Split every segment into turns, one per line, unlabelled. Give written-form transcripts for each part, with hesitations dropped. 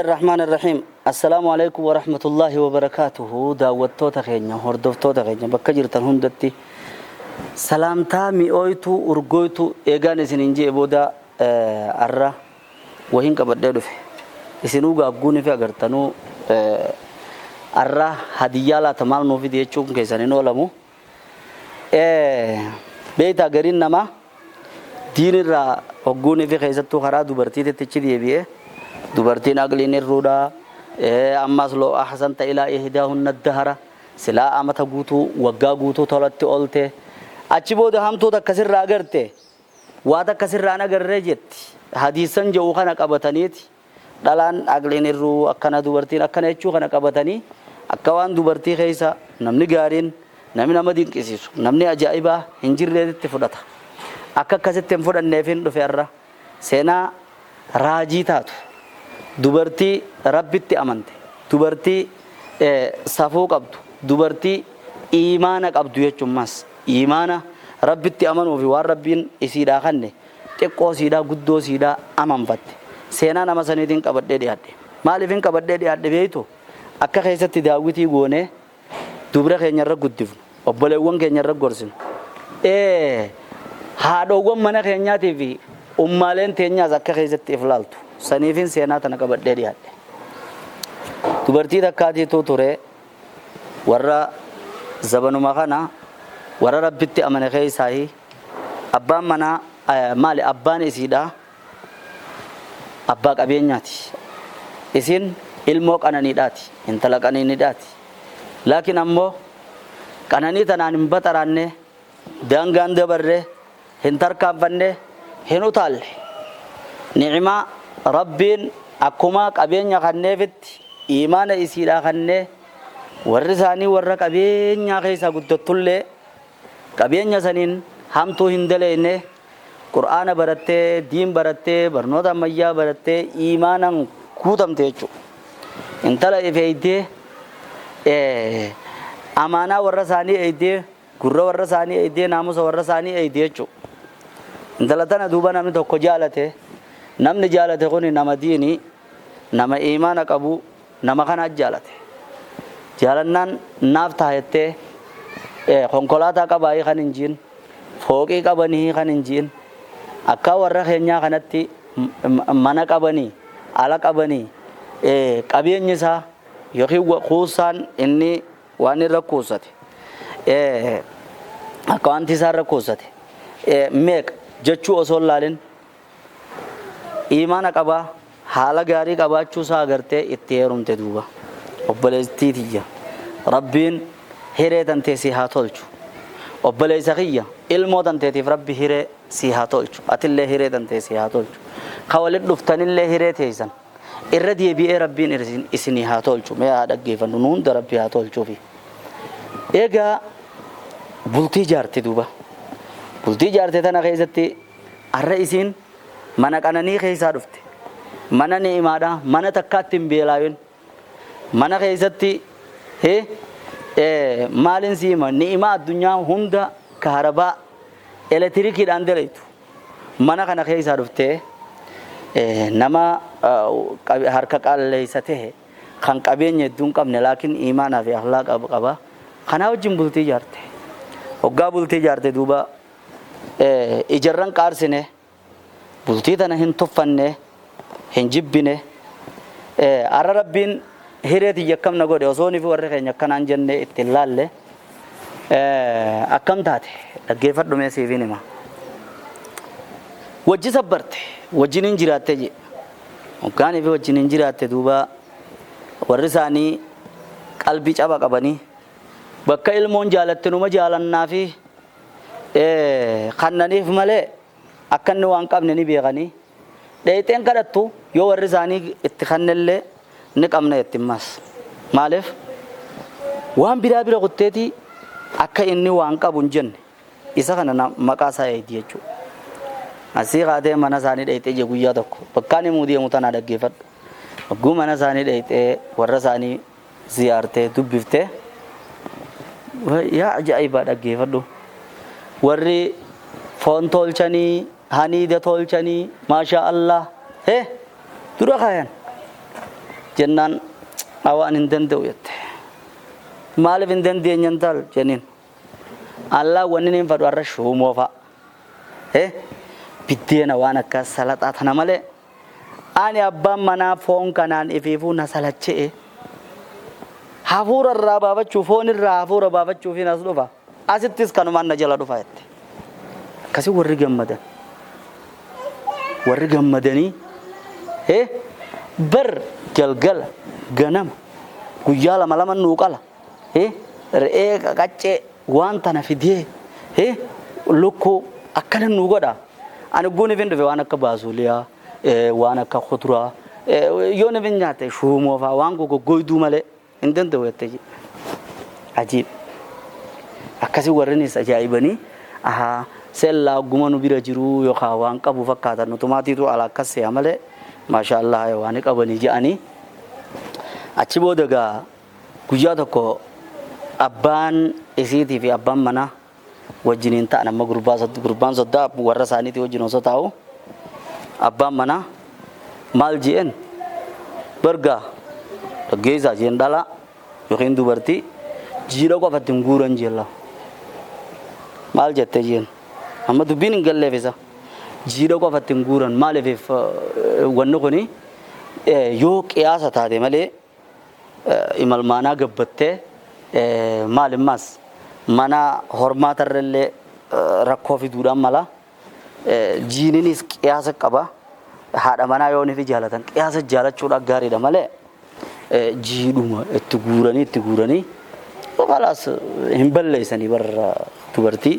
الرحمن الرحيم. السلام عليكم ورحمة الله وبركاته. Daawwattoota keenya, hordoftoota keenya bakka jirtan hundatti salaamtaa mi'ooytu urgooytu eegaan isiniin jee booda, arra wahiin qabadhee dhufe. Isinuu gaagguun fi agartanuu arra hadiyyaa laata maal nuuf fide jechuun keessan hin oolamu. Beeytaa, gariin namaa diinirraa hogguunii fi keessattuu karaa dubartiititti achi deebi'ee, dubartiin aqliin irruudha, ammas لو أحسنت إلى إحداهن الدهر, silaa amata guutuu, waggaa guutuu tolatti oolte, achi booda hamtuu takka sirraa agarte, waa takka sirraan agarree jetti. Hadiisan jedhu kana qabataniiti, dhalaan aqliin irruu akkana, dubartiin akkana jechuu kana qabatanii, akka waan dubartii keessa namni gaariin, namni nama dinqisiisu, namni ajaa'ibaa hin jirreetitti fudhata. Akka akkasitti hin fudhanneefin dhufe. Irra seenaa raajii taatu, dubartii Rabbitti amante, dubartii safuu qabdu, dubartii iimaana qabdu jechuun, iimaana Rabbitti amanuu fi waan Rabbiin isiidhaa kanne, xiqqoo siidhaa guddoo siidhaa amanfatte, seenaa nama saniitiin qabadhee dhiyaadhe. Maaliifin qabadhee dhiyaadhe beeytu? Akka keessatti daawwitii goonee dubra keenya irra guddifnu, obboleewwan keenya irra gorsinu, haadhoowwan mana keenyaatii fi ummaaleen teenyaas akka keessatti if laaltu saniifin seenaa tana qabadhee dhiyaadhe. Dubartii takkaatiitu ture, warra zabanuma kana, warra Rabbitti amane keessaahi. Abbaan manaa maali, abbaan isiidha abbaa qabeenyaati. Isin ilmoo qananiidhaati, intala qananiidhaati. Laakiin ammoo qananii tanaan hin baxaraanne, daangaan dabarre hin tarkaanfanne, hin utaalle. Ni'imaa Rabbiin akkuma qabeenya kanneefitti imaana isiidhaa kannee, warri isaanii warra qabeenyaa keessaa guddattullee qabeenya saniin hamtuu hin daleeyne. Qur'aana barattee, diin barattee, barnoota ammayyaa barattee, iimaanan guutamte jechuudha. Intala if eeydee, amaanaa warra isaanii eeydee, gurra warra isaanii eeydee, naamusa warra isaanii eeydee jechuudha. Intala tana duuba namni tokko jaalate. Namni jaalate kun nama diinii, nama imaana qabu, nama kana jaalate. Jaalannaan naaf taayettee, konkolaataa qabaayii kan hin jiin, fooqii qabanii kan hin jiin, akka warra keenyaa kanatti mana qabanii, ala qabanii, qabeenyi isaa yookiin kuusaan inni waan irra kuusate, akka wanti isaa irra kuusate meeqa jechuu osoo hin laalin, imaana qabaa, haala gaarii qabaachuu isaa agartee itti heerumte. Duuba obboleettii tiyya, Rabbiin hiree tantee si haa tolchu. Obboleessa kiyya, ilmoo tanteetiif Rabbi hiree si haa tolchu. Atillee hiree tantee si haa tolchu. Ka walit dhuftanillee hiree teessan irra deebi'ee Rabbiin isinii haa tolchu. Mee haa dhaggeeffannu, nu hunda Rabbi haa tolchuufi. Egaa bultii jaarte. Duuba bultii jaarte tana keessatti har'a isiin mana qananii keessaa dhufte, mana ni'imaadha, mana takkaatti hin beelaawin, mana keessatti maalin siima, ni'imaa addunyaa hunda kaarabaa elektirikiidhaan dalaytu mana kana keessaa dhuftee, nama harka qalleessa tahe, kan qabeenya hedduu hin qabne, laakiin imaanaa fi akhlaaqa qaba, kanaa wajjin bultii ijaarte. Hoggaa bultii ijaarte, duuba ijarran qaarsine, bultii tana hin tuffanne, hin jibbine. Har'a Rabbiin hiree tiyya akkam na godhe osoo fi warri keenya akkanaan jenne ittiin laalle akkam taate dhaggeeffadhu, mee siifin hima. Wajji sabbarte, wajjin hin jiraatte je. Hoggaanii fi wajjin hin jiraatte, duuba warri isaanii qalbii caba qabanii, bakka ilmoon jaalatte numa jaalannaa fi kannaniif malee akka inni waan qabne ni beekanii. Dheeyxeen kadhattu, yoo warri isaanii itti kannellee ni qabna jetti. Ammas maaliif waan biraa bira kutteetii akka inni waan qabu hin jenne, isa kana maqaa isaa eegdi jechuudha. Asii kaatee mana isaanii dheeyxee je. Guyyaa tokko bakkaan himuu deemu tanaa dhaggeeffadhu. Hogguu mana isaanii dheeyxee, warra isaanii ziyaartee dubbiftee, yaa ajaa'ibaa, dhaggeeffadhu. Warri foon tolchanii, haniida tolchanii, maashaa Allah, hee dura kaayan. Jennaan awaan hin danda'u jette. Maaliif hin dandeenye intal jenniin. Allaa wanni hin fadhu har'a shuumoo fa'a. Biddeena waan akka salaxaa tana malee ani abbaan manaa foon kanaan ifiifuu na salache'e. Hafuura irraa baafachuu foon irraa hafuura baafachuufiin as dhufa. Asittis kanumaan na jala dhufa jette. Akkasii warri gammadan. Warri gammadanii bar galgala ganama guyyaa lama lama nuu qala re'ee qaccee waan tana fidee lukkuu akkana nuu godha. Ani guun ifin dhufe waan akka baasuuliyaa waan akka kuduraa yoo nifin nyaate shuumoo fa'aa waan goggoyduu malee hin danda'u jettee. Ajiib. Akkasii warrinis ajaa'ibanii ahaa seellaa ogguma nu bira jiruu yookaan waan qabu fakkaatan nutumaatiitu ala akkas se'a malee maasha Allah waan qabanii je'anii. Achi booda gaa guyyaa tokko abbaan isiitii fi abbaan manaa wajjiniin ta'an amma gurbaan soddaa warra isaaniitii wajjin osoo taa'u abbaan manaa maal je'een bargaa dhaggeessaa jeen dhalaa yookiin dubartii jiidha qofatti hin guuran jeella. Maal jette jeen amma dubbiin hin galleef isa jiidha qofatti hin guuran maaliif wanni kuni yoo qiyaasa taate malee imalmaanaa gabbattee maalimmaas mana hormaatarrallee rakkoo fiduudhaan mala jiininis qiyaasa qaba. Haadha manaa yoo nifi jaalatan qiyaasa jaalachuudhaan gaariidha malee jiidhuma itti guuranii khalaas hin balleessanii warra dubartii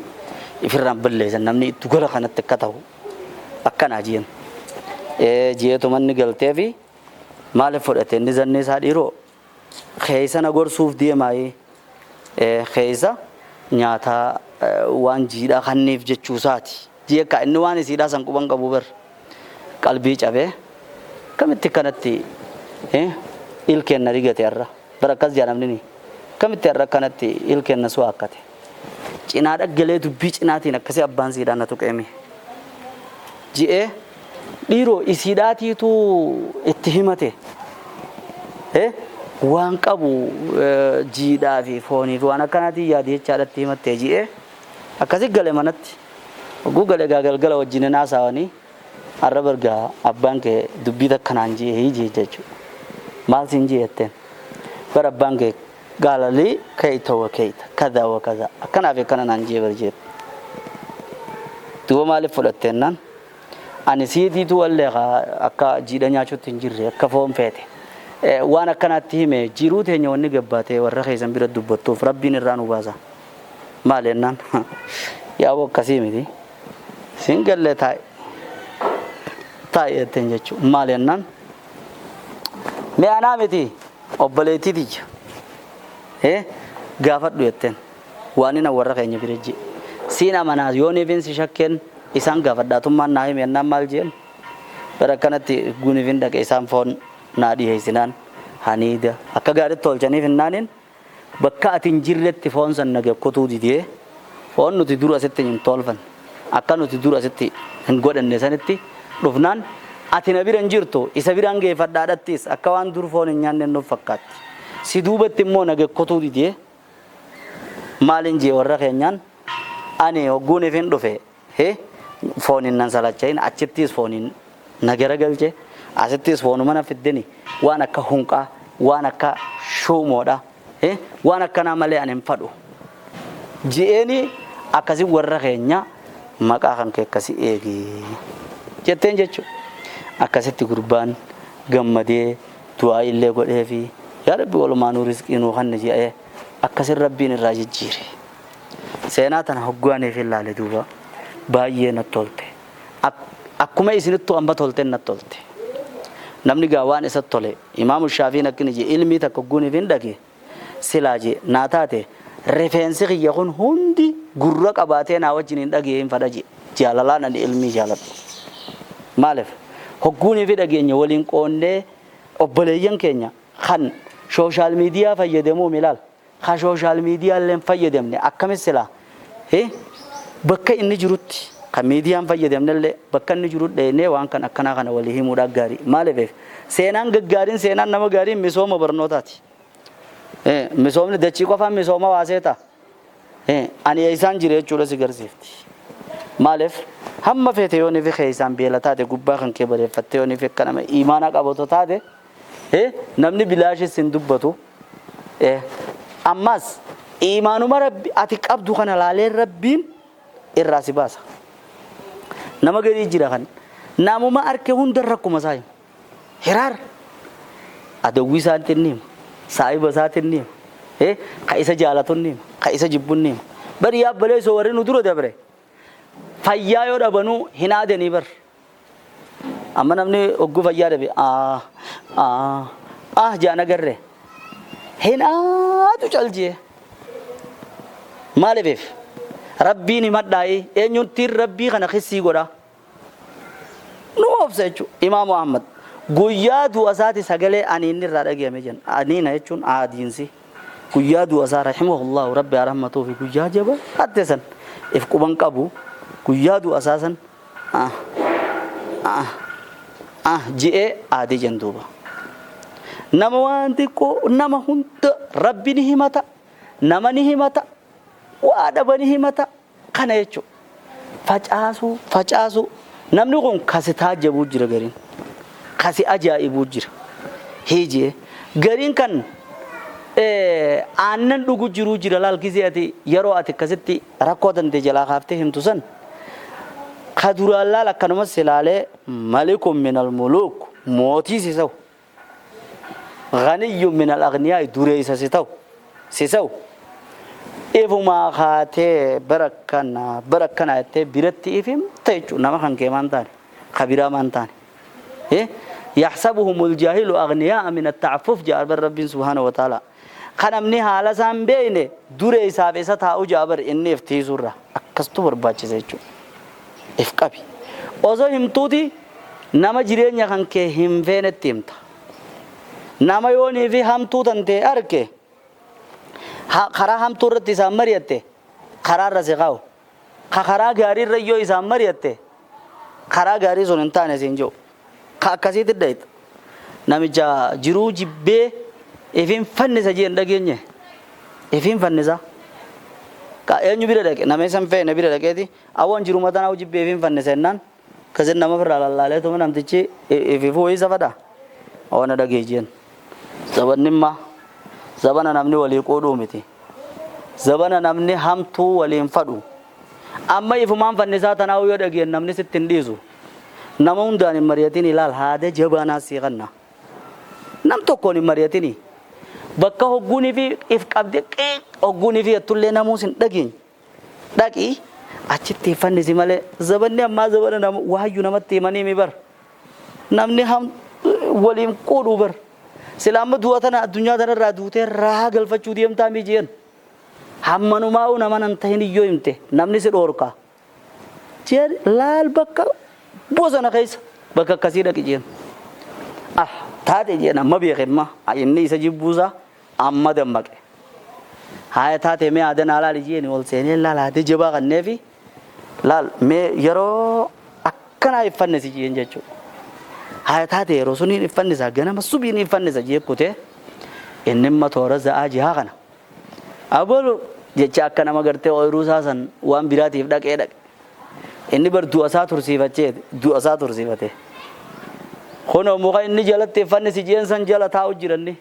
ifirraan balleessan namni itti gola kanatti akka ta'u akkanaa jeen. Ji'eetu manni galtee fi maaliif fudhate inni zanni isaa dhiiroo keessa na gorsuuf deemaayee keessa nyaataa waan jiidhaa kanniif jechuusaati. Ji'e inni waan isiidhaa san quban qabu bar qalbii cabee kamitti kanatti ilkeen na rigate har'a bara akkas jaa namni kamitti har'a kanatti ilkeen na su'aakkate. Cinaa dhaggalee dubbii cinaatiin akkasii abbaan siidhaa na tuqeemi. Ji'ee dhiiroo isiidhaatiitu itti himate. Waan qabu jiidhaa fi foonii fi waan akkanaatiin yaade jechaadhatti himatte ji'ee akkasii gale manatti. Oguu gale gaa galgala wajjin haasawanii har'a bargaa abbaan kee dubbii takkanaan ji'ee hiijee jechuudha. Maal siin ji'e jetteen? Bara abbaan kee gaalalii keeyta wa keeyta kaza wa kaza akkanaaf akkana naan ji'e bar jee. Duuba maaliif fudhatteennaan? Ani siitiitu wallee akka jiidha nyaachuutti hin jirre akka foon feete. Waan akkanaatti hime jiruu teenya wanni gabbaatee warra keessan bira dubbattuuf rabbiin irraa nu baasa. Maal jennaan? Yaaboo akkasii miti. Siin gallee taa'e. Taa'e jetteen jechuudha. Maal jennaan? Mee anaa miti obboleettii tiyya. Gaafadhu jetteen. Waan inni warra keenya bira jee. Siin amanaa yoo neefin si shakkeen isaan gaafadhaatummaan naa hime jennaan maal jeen? Bara akkanatti guunifin dhaqe isaan foon naa dhiyeessinaan haniida akka gaariitti tolchaniif hinnaaniin bakka ati hin jirretti foon san na kutuu didee foon nuti dura asitti hin tolfanne akka nuti dura asitti hin godhanne sanitti dhufnaan ati na bira hin jirtu isa biraan geeffadhaadhattis akka waan dur foon hin nyaanne nuuf fakkaatti. Si duubatti immoo na kutuu didee maalin jee warra keenyaan ani hogguuniif hin dhufe foon hin nan salachayin achittis fooniin na garagalche asittis foonuma na fiddeni waan akka hunqaa waan akka shuumoodha waan akkanaa malee ani hin fadhu. Ji'eeni akkasii warra keenya maqaa kan kee akkasii eegi jetteen jechuudha. Akkasitti gurbaan gammadee du'aa illee godhee fi yaa rabbi walumaanuu rizqii nuu kanne jedhee akkasin rabbiin irraa jijjiire. Seenaa tana hoggaaniif ilaale duuba baay'ee natti tolte. Akkuma isinittu amma tolteen natti tolte. Namni gaa waan isatti tole Imaamu Shaafiin akkini jee ilmii takka hogguuniif hin dhage silaa jee naa taate rifeensi kiyya kun hundi gurra qabaatee naa wajjin hin dhagee hin fadha jee jaalalaan ani ilmii jaaladhu. Maaliif hogguunii fi dhageenya waliin qoonnee obboleeyyan keenya kan sooshaal miidiyaa fayyadamuu ilaal kan sooshaal miidiyaa illee fayyadamne akkamis silaa bakka inni jirutti Kan miidiyaan fayyadamnellee bakka inni jiru dheenee waan kan akkanaa kana walii himuudhaan gaarii. Maaliif seenaan gaggaariin seenaan nama gaariin misooma barnootaati. Misoomni dachii qofaan misooma waaseeta. Ani eessaan jira jechuudha si garsiifti. Maaliif hamma feete yoo nifi keessaan beela taate gubbaa kan kee bareeffattee yoo nifi akka nama imaana qabatu taate namni bilaashis hin dubbatu. Ammas imaanuma rabbi ati qabdu kana laalee rabbiin irraa si baasa. Nama gadi jira kan namuma arke hunda rakkuma isaa himu. Hiraar adawwii isaatti ni hima. Saahiba isaatti ni hima. Ka isa jaalatu ni hima. Ka isa jibbu ni hima. Bari yaabbalee osoo warri nu dura dabre fayyaa yoo dhabanuu hin aadanii bar. Amma namni hogguu fayyaa dhabe ah ah ah jaan agarre hin aadu caljee. Maaliif rabbiin himadhaayi eenyuttiin rabbii kana kissii godha. Nu obsa jechuudha. Imaamu Ahmad guyyaa du'a isaati sagalee aniin irraa dhagayame jenna. Aniina jechuun aadiinsi. Guyyaa du'a isaa rahimahullahu rabbi haa rahmatuufi guyyaa jaba hatte san if quban qabu guyyaa du'a isaa san ah ah ah ji'ee aadii jen duuba. Nama waan xiqqoo nama hunda rabbi ni himata nama ni himata waa dhaba ni himata kana jechuudha. Facaasuu facaasuu namni kun kasi taajjabuu jira gariin kasi ajaa'ibuu jira hiijee gariin kan aannan dhugu jiruu jira laal gisee ati yeroo ati akkasitti rakkoo tante jalaa kaaftee himtu san ka duraan laal akkanumas ilaalee malikun minal muluuk mootii si ta'u ganiyyun minal aghniyaa dureessa si ta'u si ta'u ifumaa kaatee bara kana bara kana jettee biratti if himta jechuudha nama kan kee maan taane ka biraa maan taane. يحسبهم الجاهل أغنياء من التعفف جاء رب سبحانه وتعالى. خنمني حالا سام بينه دure isaaf isa taa'u jaabar inni iftiisurra akkastu barbaachisa jechuudha. If qabi. Osoo himtuuti nama jireenya kan kee hin feenetti himta. Nama yoonii fi hamtuu tantee arge karaa hamtuu irratti isaan mari'atte karaarra si kaa'u. Ka karaa gaariirra yoo isaan mari'atte karaa gaarii sun hin taane siin jiru. Ka akkasiitti dhayita. Namicha jiruu jibbee ifin fannisa jeen dhageenye. Ifin fannisa. Ka eenyu bira dhaqe nama isan feene bira dhaqeeti awwan jiru mataan hawwa jibbee ifin fannisa jennaan kasin nama firraa lallaalee tuma namtichi ififuu isa fadha. Awwan dhagee jeen. Zabanni imma zabana namni walii qooduu miti. Zabana namni hamtuu waliin fadhu. Amma ifumaan fannisaa tanaa yoo dhageen namni sitti hin dhiisu. Nama hundaan hin mari'atin ilaal haada jabaanaa sii kanna. Nam tokkoon hin mari'atini. Bakka hogguunii fi if qabde qiiq hogguunii fi ettullee namuus hin dhageenye. Dhaqii achitti fannisi malee zabanni ammaa zabana nama waayyuu namatti himanii mi bar. Namni ham waliin qooduu bar. Sila amma du'a tana addunyaa tanarraa duutee raa galfachuu deemtaa mi jeen. Hammanumaa'uu nama nan tahin iyyoo himte namni si dhoorka. Jeen laal bakka bosona keessa bakka akkasii dhaqi jeen. Ah taate jeen amma beekemma inni isa jibbuusaa amma dammaqe. Haaya taate mee aadan laal jeen ol seenee laal haadee jabaa kanneefi laal mee yeroo akkanaa iffannisi jeen jechuudha. Haaya taate yeroo suniin iffannisa ganama subiin iffannisa jee kutee inni imma toora za'aa jihaa kana. Abalu jecha akka nama gartee ooyiruu isaa san waan biraatiif dhaqee dhaqe. Inni bar du'a isaa tursiifachee du'a isaa tursiifate. Kunoo muka inni jalatti iffannisi jeen san jala taa'u jiranni.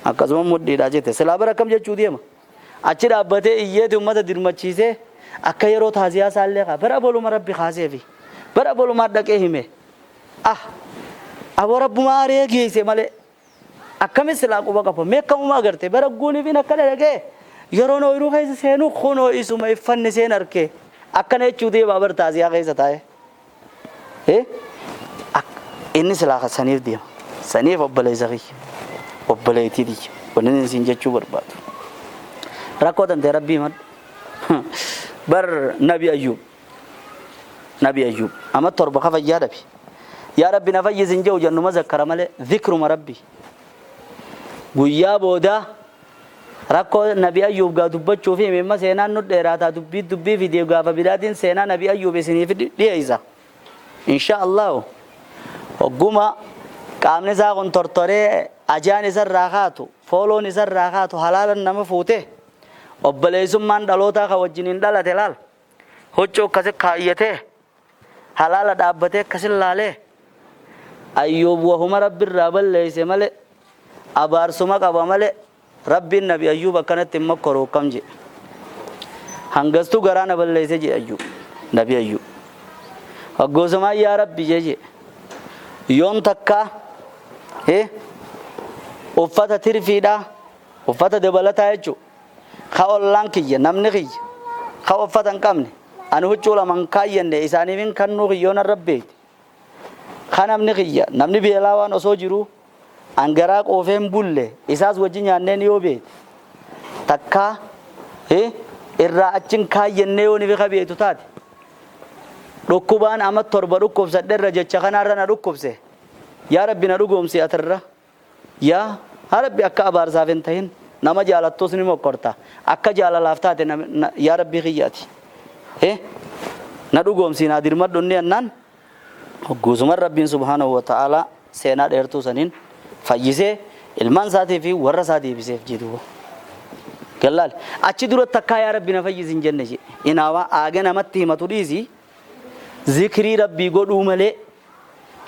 Akkasuma mudhiidhaa jette. Silaa bara akkam jechuu deema. Achi dhaabbatee iyyeeti uummata dirmachiisee akka yeroo taaziyaa isaallee kaa bara boluma rabbi kaaseefi bara bolumaa dhaqee hime. Ah aboo rabbumaa aree geesse malee akkamis silaa quba qaba mee akkamuma agarte bara guuniifin akka dhaqee yeroon ooyiruu keessa seenu kunoo isuma iffanni seen arke akkana jechuu deema bar taaziyaa keessa taa'e. Inni silaa saniif deema. Saniif obboleessa kiyya. Obboleettii tiyya. Wanni inni siin jechuu barbaadu. Rakkoo tantee rabbii himadhu. Bar Nabi Ayyuub. Nabi Ayyuub. Amma torba ka fayyaa dhabe. Yaa Rabbi na fayyisin jedhu jennuma zakkara malee zikruma Rabbi. Guyyaa boodaa Rakkoo Nabi Ayyuub gaa dubbachuu fi himimma seenaan nu dheeraataa dubbii dubbii fidee gaafa biraatiin seenaa Nabi Ayyuub isiniif dhiyeessa. Insha Allahu hogguma qaamni isaa kun tortoree ajaan isarraa kaatu fooloon isarraa kaatu halaalan nama fuute obboleessummaan dhalootaa ka wajjiniin dhalate laal huccuu akkasi kaayyatee halaala dhaabbatee akkasin laalee Ayyuub wahuma Rabbirraa balleeyse malee abaarsuma qaba malee Rabbiin Nabi Ayyuub akkanatti hin mokkoru akkam jedhe. Hangastuu garaa na balleeyse jedhe Ayyuub Nabi Ayyuub. Hoggoosumaan yaa Rabbi jee yoon takkaa uffata tirfiidhaa uffata dabalataa jechuudha. Ka ollaan kiyya namni kiyya ka uffata hin qabne ani huccuu lama hin kaayyanne isaaniif hin kannuu kiyyoon irra beekte. Ka namni kiyya namni beelaa waan osoo jiruu an garaa qoofee hin bulle isaas wajji nyaanneen yoo beekte takkaa irraa achi hin kaayyannee yoo ni ka beektu taate dhukkubaan ama 7 dhukkubsadhe irra jecha kanarra na dhukkubse yaa Rabbi na dhugoomsi atirra yaa Rabbi akka abaarsaaf hin tahin nama jaalattus ni mokkorta akka jaalalaaf taate yaa Rabbi kiyyaati na dhugoomsi naa dirmadhu inni annaan hogguusuman Rabbiin subhaanahu wa ta'aalaa seenaa dheertuu saniin fayyisee ilmaan isaatii fi warra isaa deebiseef jedhu. Gallaal achi dura takkaa yaa Rabbi na fayyisi hin jenne jedhe. Inaawaa aaga namatti himatu dhiisi zikrii Rabbii godhuu malee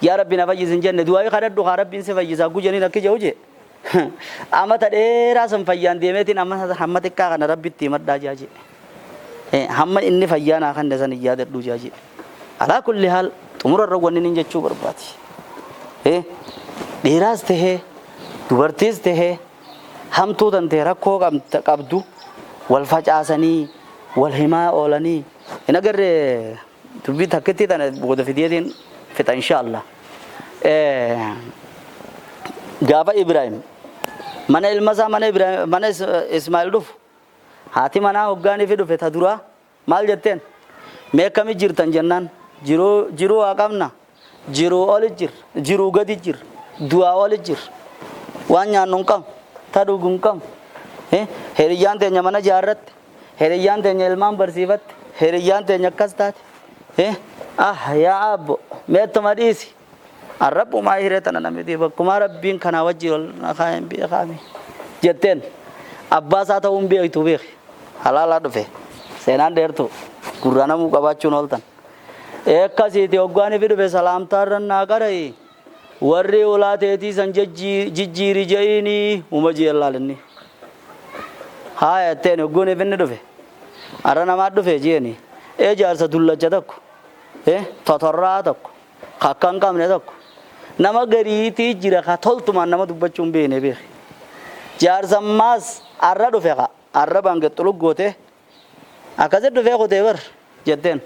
yaa Rabbi na fayyisi hin jenne du'aa kadhadhu haa Rabbiin si fayyisaa gujaniin akki jedhu jedhe. Amata dheeraa san fayyaan deemeetiin amma hamma xiqqaa kana Rabbitti himadhaa jaa jedhe. Hamma inni fayyaa naa kanne san hin yaadadhu jaa jedhe. Alaa kulli haal xumura irra wanni inni jechuu barbaade. Dhiiraas tahee dubartiis tahee hamtuu tantee rakkoo qabdu wal facaasanii wal himaa oolanii hin agarree dubbii takkitti tana booda fideetiin fixa insha Allah. Gaafa Ibrahim mana ilma isaa mana Ibrahim mana Ismaa'il dhufu haati manaa hoggaanii fi dhufe ta duraa maal jetteen mee akkami jirtan jennaan jiruu jiruu haa qabna jiruu oli jir jiruu gadi jir du'aa oli jir waan nyaannu hin qabnu ta dhugu hin qabnu hiriyyaan teenya mana jaarratte hiriyyaan teenya ilmaan barsiifatte hiriyyaan teenya akkas taate ah yaa abbo meettuma dhiisi arrabbumaa hiree tana namni bakkumaa Rabbiin kanaa wajji ol kaa'een beekaame jetteen abbaa isaa ta'uun beektu beeki halaalaa dhufe seenaan dheertu gurra namuu qabaachuun ooltan akkasiiti hoggaanii fi dhufe salaamtaarran naa qara'i warri ulaa teetii san jijjiiri je'iinii uma jee laalinni haa jetteen hogguuniif inni dhufe arra namaa dhufe jeeni ee jaarsa dullacha tokko totorraa tokko akka hin qabne tokko nama gariitii jira ka toltumaan nama dubbachuu hin beekne beeki jaarsammaas arra dhufe ka arra baangexxulu goote akkasi dhufee kutee bar jetteen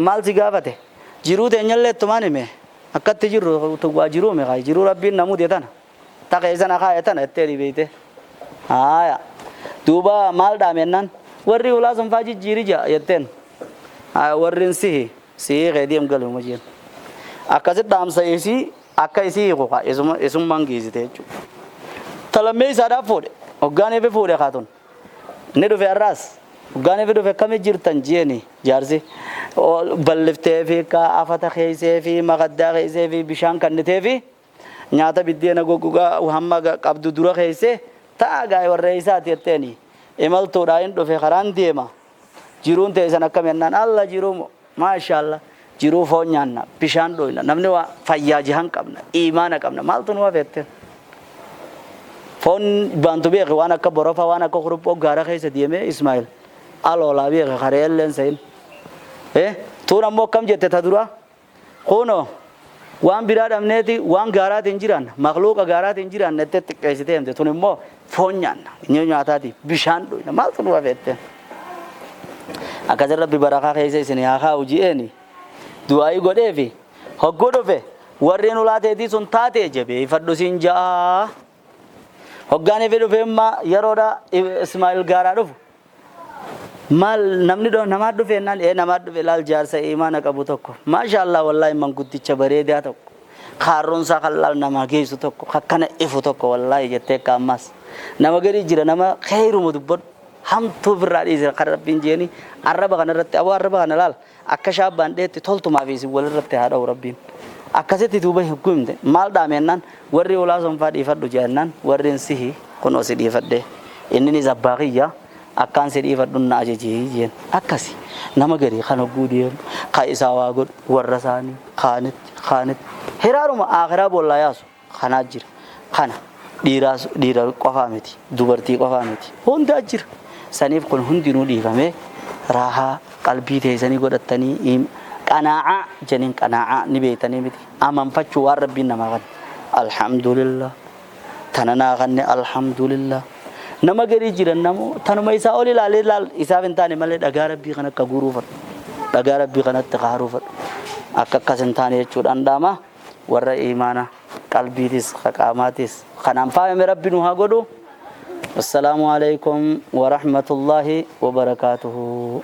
maal si gaafate jiruu teenyallee ittumaan hime akkatti jirru waa jiruu hime kaa jiruu Rabbiin namude tana ta keessa na kaa'e tana jettee dhibeeyte haaya duuba maal dhaamennaan warri ulaa sun faa jijjiiri jaa jetteen warri sihi sihii kee deem galuma jeen akkasi dhaamsa isii akka isii hiiku kaa isummaan geessite jechuudha. Talammee isaadhaaf fuudhe hoggaan eebi fuudhe kaatun inni dhufe har'aas hoggaan eebi dhufe akkami jirtan jeeni jaarsi balliftee fi afata keessee fi makaddaa keessee fi bishaan kannitee fi nyaata biddeena goggogaa hamma qabdu dura keessee ta'a gaa'e warra isaati jetteeni imaltuudhaa hin dhufe karaan deema jiruun teessan akkam jennaan alla jiruu maashaallah jiruu foon nyaanna bishaan dhuyna namni waa fayyaa jihan qabna iimaana qabna maaltu nu hafe foon baantu beeke waan akka borofa waan akka kuruphoo gaara keessa deemee Ismaa'il aloolaa beeke karee illeen sayin tuun ammoo akkam jette ta dura kunoo waan biraa dhabneeti waan gaaraatiin jiran makluuqa gaaraatiin jiran nettee xiqqeessitee himte tun immoo foon nyaanna nyaataati bishaan dhuyna maaltu nu hafe jetteen akkasin Rabbi barakaa keessa isin haa kaa'u ji'eeni du'aayii godheefi hogguu dhufe warreen ulaa teetii sun taate jabeeffadhu siin ja'a hoggaan ifi dhufe imma yeroodha Ismaa'il gaaraa dhufu maal namni namaa dhufe jennaan namaa dhufe laal jaarsa imaana qabu tokko maasha Allah wallaahi manguddicha bareedaa tokko kaarroon isaa kan laal namaa geessu tokko akkana ifu tokko wallaahi jettee akka ammaas Nama garii jira, nama kheyruma dubbadhu, hamtuu ofirraa dhiisi kan Rabbiin jeeni. Arraba kana irratti aboo, arraba kana laal, akka shaabbaan dheetti toltumaa fi isin walirratti haa dha'u Rabbiin. Akkasitti duuba hogguu himte, maal dhaamennaan, warri ulaa sonfaa dhiifadhu jennaan, warri sihi kunoo si dhiifadhe, inninis abbaa kiyya akkaan si dhiifadhu na ajajee jeen. Akkasi nama garii kan hogguu deemu ka isaa waa godhu, warra isaanii kaanitti kaanitti hiraaruma akhiraa boollaa yaasu kanaa jira. Kana dhiiraas dhiira qofaa miti, dubartii qofaa miti, hundaa jira. Saniif kun hundinuu dhiifamee raahaa qalbii teessanii godhattanii, qanaacaa jeniin, qanaacaa ni beektanii miti, amanfachuu waan Rabbiin namaa kanne, alhamdulillah tana naa kanne, alhamdulillah. Nama garii jiran namoo tanuma isaa ol ilaalee laal isaaf hin taane malee, dhagaa Rabbii kan akka guuruu fadhu, dhagaa Rabbii kanatti kaaruu fadhu, akka akkas hin taane jechuudhaan dhaama. Warra imaana qalbiitis qaamaatis kanaan faayame Rabbi nu haa godhu. Assalaamu alaikum warahmatullaahi wabarakaatuhu.